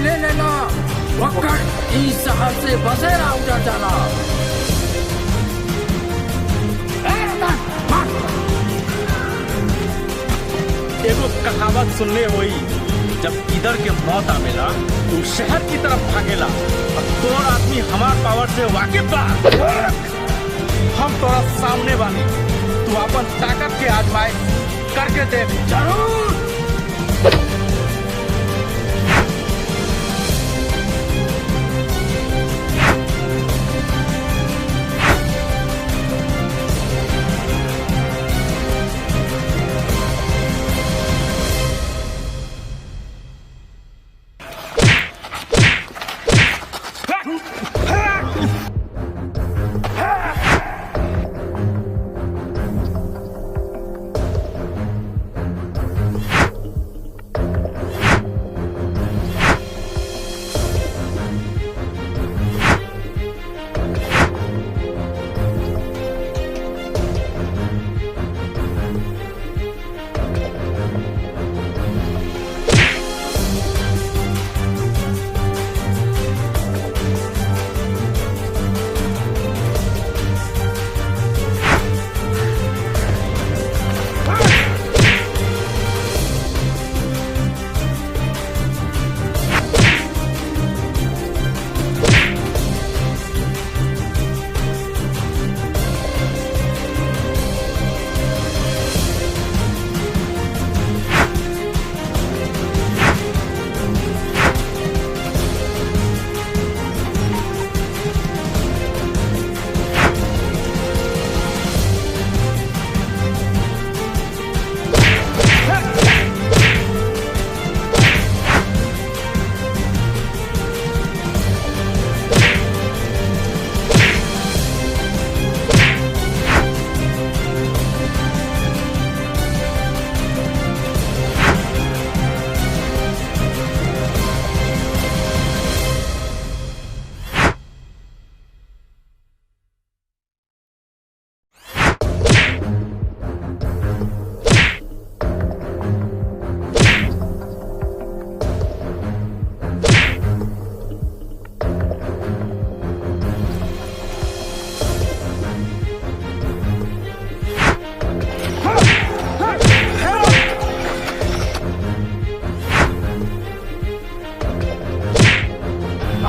ले लेला वक्कर ई शहर से बसेरा उजड़ जाला। ए रतन, भाग। एगो कहावत सुनले होई, जब इधर के मौत आवेला तो शहर की तरफ भागेला। अब तोर आदमी हमार पावर से वाकिफ बा। हम तोरा सामने बानी, तू अपन ताकत के आजमाइश करके देख। जरूर।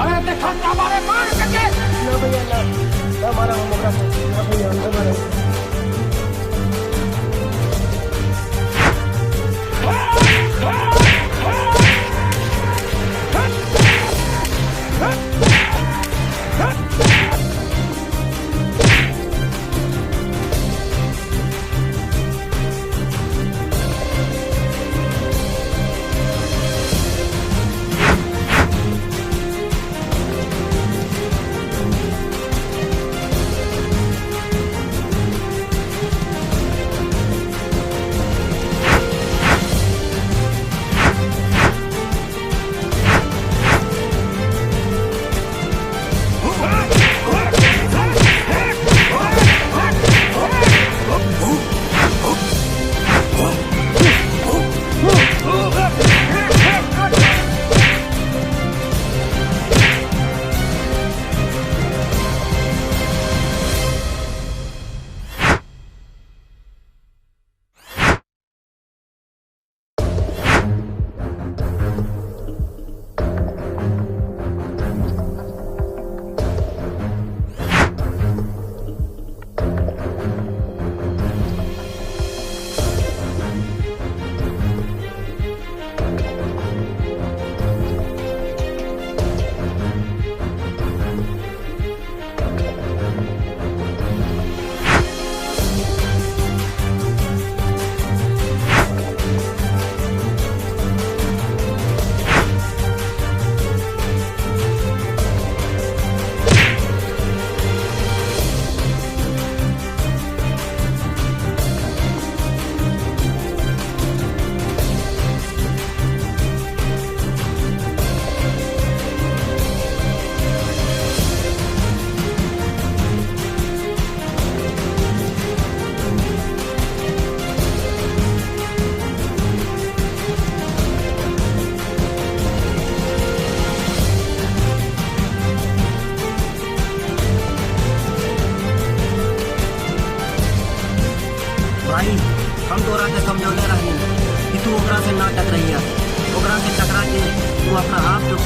अरे देखो हमारे मार सके। ना भैया ना, ना मारा हम ओकरा के। ना भैया, हम ना मारा। ए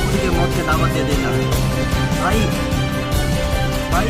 खुद के मौत के दावत दे देला। भाई, भाई।